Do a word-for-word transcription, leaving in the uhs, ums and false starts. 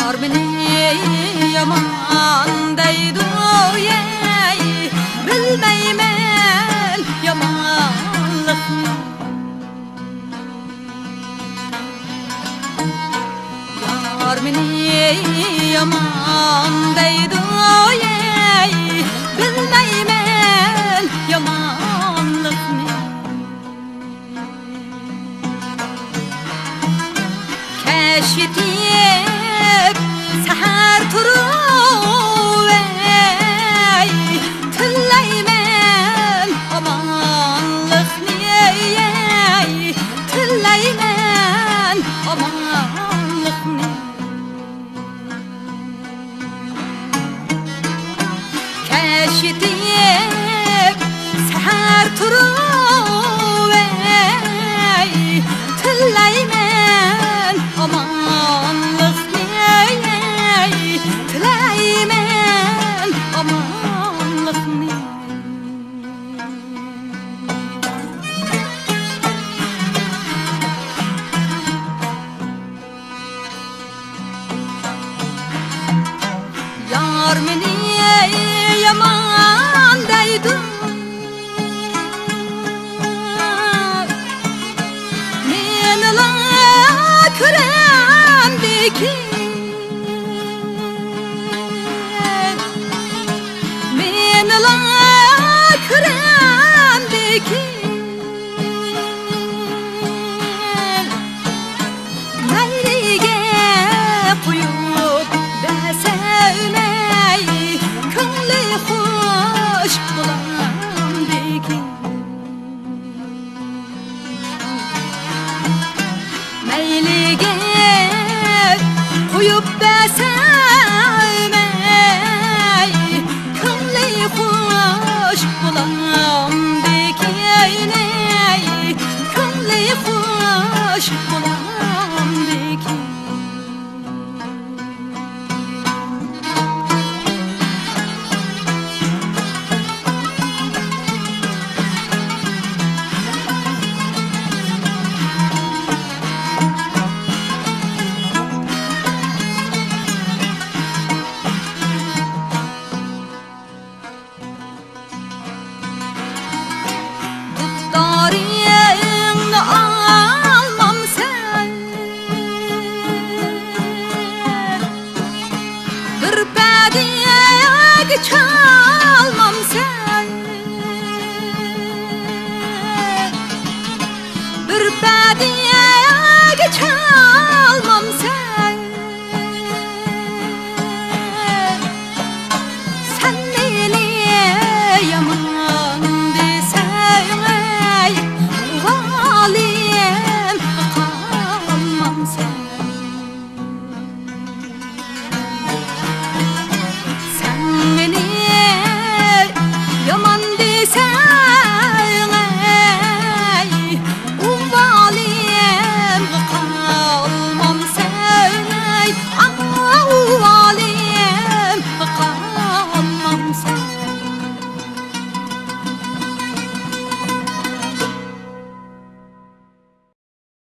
يار مېنى يامان دەيدۇ، ئەي، بىلمەيمەن يامانلىقنى. يار مېنى يامان دەيدۇ، ئەي، بىلمەيمەن يامانلىقنى. كەچ يېتىپ سەھەر تۇرۇپ، ئەي، تىلەيمەن ئامانلىقنى، ئەي، تىلەيمەن ئامانلىقنى. كەچ يېتىپ سەھەر تۇرۇپ، ئەي، تىلەيمەن ئامانلىقنى، ئەي، تىلەيمەن ئامانلىقنى. يار مېنى يامان دەيدۇ، مېنىلا كۆرەمدىكىن، مېنىلا كۆرەمدىكىن. مەيلىگە قويۇپ بەرسەم، ئەي، كۆڭلى خۇش بولامدىكىن. مەيلىگە قويۇپ بەرسەم، ئەي، كۆڭلى خۇش بولامدىكىن، ئەي، كۆڭلى خۇش بولامدىكىن. دۇتارىڭنى ئالمامسەن، بىر پەدىگە چالمامسەن، بىر پەدىگە چالمامسەن.